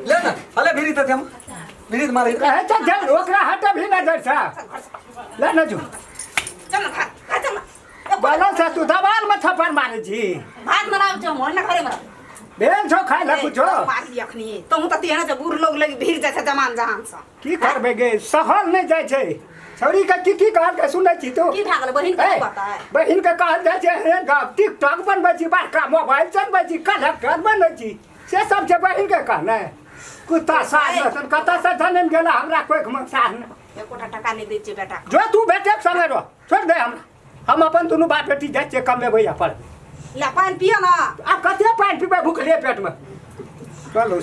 ले ना हले भिरी त हम भिरी त मारे कहै छ चल ओकरा हटबही नजर से ले न जो चल ना भाग भाग चल ना बोलो से तू दवाल में थप्पड़ मारे छी भात बनाब जो मोर ना घरे में भेल छौ खाय लए कुछो मार लिया अखनी तहु त तेहन जे बूढ़ लोग लगी भीड़ जाइ छै जमान जहान से की करबै गे सहल नहि जाइ छै छौड़ी के की की कहल के सुनै छी तू की भए गेलै बहिन के ए, पता है बहिन के कहल जाइ छै एहन गप टिकटॉक बनबै छी बड़का मोबाइल चलबै छी कलेक्टर बनै छी से सब छै बहिन के कहने कुत्ता साथ रहतन कतऽ से जनमि गेला हमरा कोइ साथ नहि एकोटा टका नहि दै छियै बेटा जो तू बेटे के संगे रह छोड़ि दे हमरा हम अपन दुनू बाप बेटी जाइ छियै कमेबै आ पढ़बै ले पानि पिय ना आब कते पानि पीबै भुखले पेटमे चलू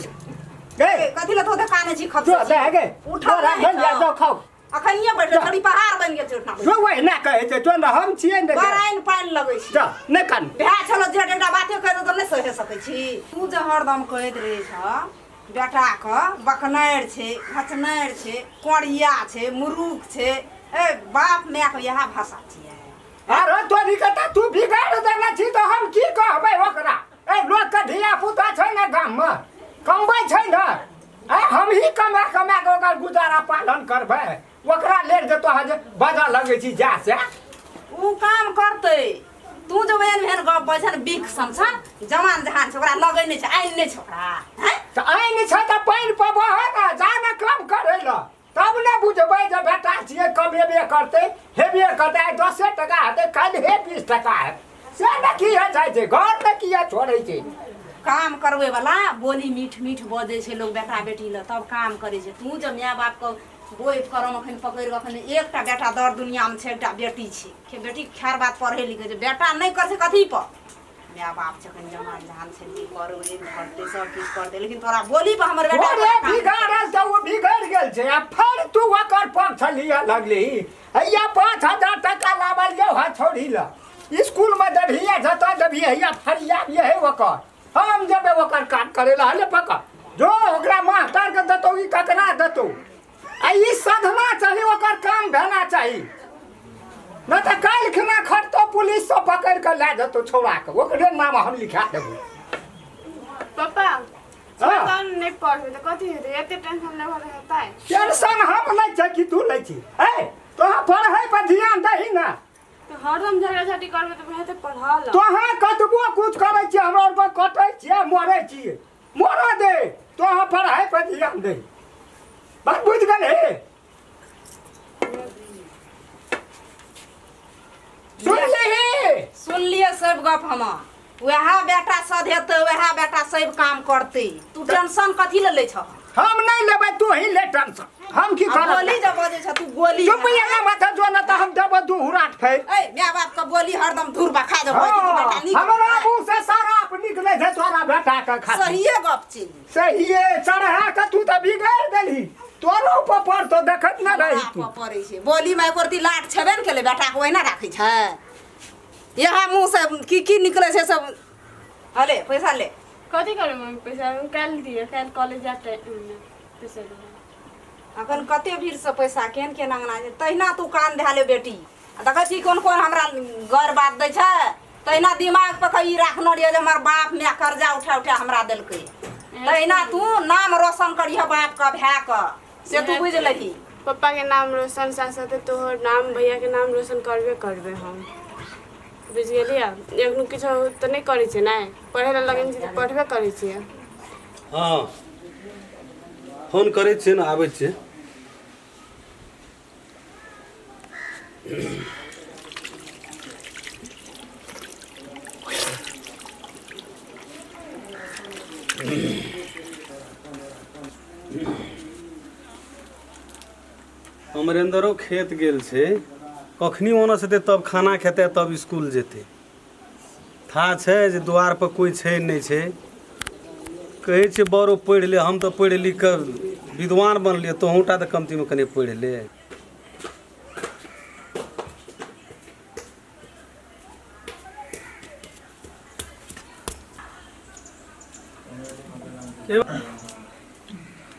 गे कथी लए तो काने छी खप जो दे गे उठल तोरा नहि भेल जा छौ। जाओ खाओ अखनिये बैठल थोड़ी पहाड़ बनि गेल छै उठना जो वहिना कहै छै तो ने हम छियै ने बड़ आनि पानि लगै छै जा नहि कान भए छलो जे एकटा बाते कहि दे तऽ नहि सहि सकै छी तू जे हरदम कहैत रहै छह बेटाके बकनारि छै घचनारि छै कोरिया छै मुरुख छै ए बाप मायके इएह भाषा छियै अरे तोरी के तऽ तू बिगाड़ देने छी तऽ हम की कहबै ओकरा ए लोक के धिया पुता छै ने गाममे कमबै छै ने ए हमही कमा कमा के ओकर गुजारा पालन करबै ओकरा लेल जे तोहर जे बजऽ लगै छी जा से ओ काम करतै तू जे एहन एहन गप बजै ने बिख सन छन जवान जहान छै ओकरा लगै नहि छै आनि नहि छै ओकरा हैं तऽ आनि छै तऽ पानि पबह ने जा ने काम करै लए तब ने बुझबै जे बेटा छियै कमेबे करतै हेबे करतै आइ दसे टका हेतै काल्हि हे 20 टका हेतै से ने किया जाइ छै घर ने किया छोड़ै छै काम करबै वाला बोली मीठ मीठ बजै छै लोग बेटा बेटी लए तब काम करै छै तू जब माय बापके बोइ करम अखन पकड़ि कऽ अखन एकटा बेटा दर दुनियामे छै एकटा बेटी छै बेटी खैर बात पढ़ै लिखै छै बेटा नहि करै छै कथी पर माय बाप छै अखन जमान जहान छै ई करू ई करतै सब किछु करतै लेकिन तोरा बोली पर हमर बेटा ओरे बिगाड़ल तऽ ओ बिगड़ि गेल छै आ फेर तू ओकर पक्ष लिअ लगली हैया 5000 टका लाबल यौ हा छोड़ी लए स्कूलमे देबही आ जतऽ देबही हैया फरिया हे ओकर हम जेबै ओकर काज करै लए हले पकड़ जो ओकरा मास्टरके देतौ ई ककरा देतौ आ ई सधना चाही ओकर काम भेना चाही नहि तऽ काल्हि खिना खटतो पुलिस सब पकड़ि कऽ लए जेतौ छौड़ाके ओकरे नाम हम लिखा देबौ पापा हाँ। तहन नहि पढ़बै तऽ कथी हेतै एते टेंशन लेबऽ हेतै टेंशन हम लै छै कि तू लै छी ए तोहाँ पढ़ै पर ध्यान दही ना तऽ हरदम झगड़ा झाटी करबै तऽ हेतै पढ़ल तोहाँ कतबो कुछ करै छियै हमरा आर पर कटै छियै मरै छियै मरऽ दे तोहाँ पढ़ाइ पर ध्यान दे बात बुझि गेलही सुनलिही सुनलियै सब गप हम वएह बेटा सधेतै वएह बेटा सब काम करतै तू टेंशन कथी लए लै छह हम नहीं लेबै तू ही ले टेंशन हम की आ करब गोली जब बजै छ तू गोली चुप ये मत जो न त हम देबो दू हुराट फेर ए माय बाप के बोली हरदम धूर बखा देबो तू बेटा नीक हमरा मुंह से शराब निकले छै तोरा बेटा के खातिर सहिए गप छी सहिए चढ़ा के तू तऽ बिगाड़ देलही तोरो ऊपर पर तो देखत न रही तू पड़ै छै बोली मे एको रत्ती लाट छेबे ने केलै बेटा के ओहिना राखै छै इएह मुँह से की की निकलै छै सब हले पैसा ले कथी करबै मम्मी पैसा हम काल्हि दिअ काल्हि कॉलेज जा टाइममे पैसा दिअ अखन कते भीड़सँ पैसा केहन केहन अंगना छै तहिना तू कान धए ले बेटी आ देखै छी कोन कोन हमरा गैर बात दै छै तहिना दिमाग पर के ई राखने रहियै जे हमर बाप माय कर्जा उठा उठा हमरा देलकै तहिना तू नाम रोशन करिह बापके भायके से तू बुझि लही पप्पाके नाम रोशन साथ साथे तोहर नाम भैयाके नाम रोशन करबे करबै हम बुझि गेलियै एखनो किछो तऽ नहि करै छियै ने पढ़ै लए लगेने छियै तऽ पढ़बे करै छियै हँ फोन करै छियै ने आबै छियै अमरेंद्रो खेत गेल छै कखनी ओनऽ से तब खाना खेतै तब स्कूल जेतै था छै जे दुआर पर कोइ छै नहि छै कहै छै बड़ो पढ़ि ले हम तऽ पढ़ि लिख कऽ विद्वान बनलियै तोहूँ टा तऽ कमतीमे कनि पढ़ि ले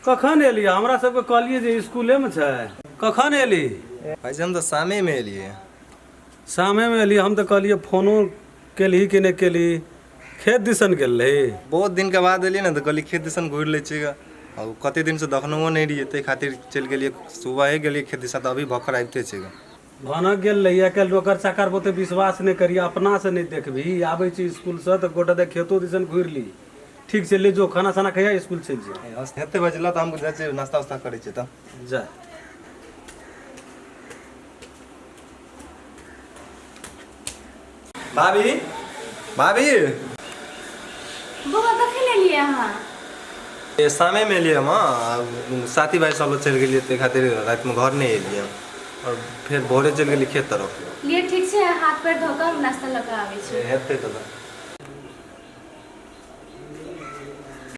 कखन एली हमरा सबके कहलियै जे स्कूलेमे छै कखन एली भाईजी हम तऽ शामेमे एलियै शामेमे एली हम तऽ कहलियै फोनो केलही कि नहि केलही खेत दिसन गेल रही बहुत दिनके बाद एलियै ने तऽ कहलियै खेत दिसन घुरि लै छियै ग। आ ओ कते दिनसँ देखनहुओ नहि रहियै, ताहि खातिर चलि गेलियै। सुबहे गेलियै खेत दिशा, तऽ अभी भखर आबिते छै। भनक गेल रहियै। आइ काल्हि नौकर चाकर पर ओते विश्वास नहि करियै, अपनासँ नहि देखबही। आबै छै इसकुलसँ तऽ गोटे दे खेतो दिसन घुरि ली। ठीक छै, ले जो, खाना साना खैया, इसकुल चलि जो। हेतै बजला तऽ हम जाइ छियै, नास्ता उस्ता करै छियै तऽ। जा। भाभी, भाभी। बौआ, कखन एलियै अहाँ? ए, शामेमे एलियै हम। आ, साथी भाइ सब लग चलि गेलियै, ताहि खातिर रातिमे घर नहि एलियै आओर फेर भोरे चलि गेलियै खेत तरफ। लिए, ठीक छै, हाथ पैर धो कऽ हम नाश्ता लऽ कऽ आबै छी। हेतै तऽ।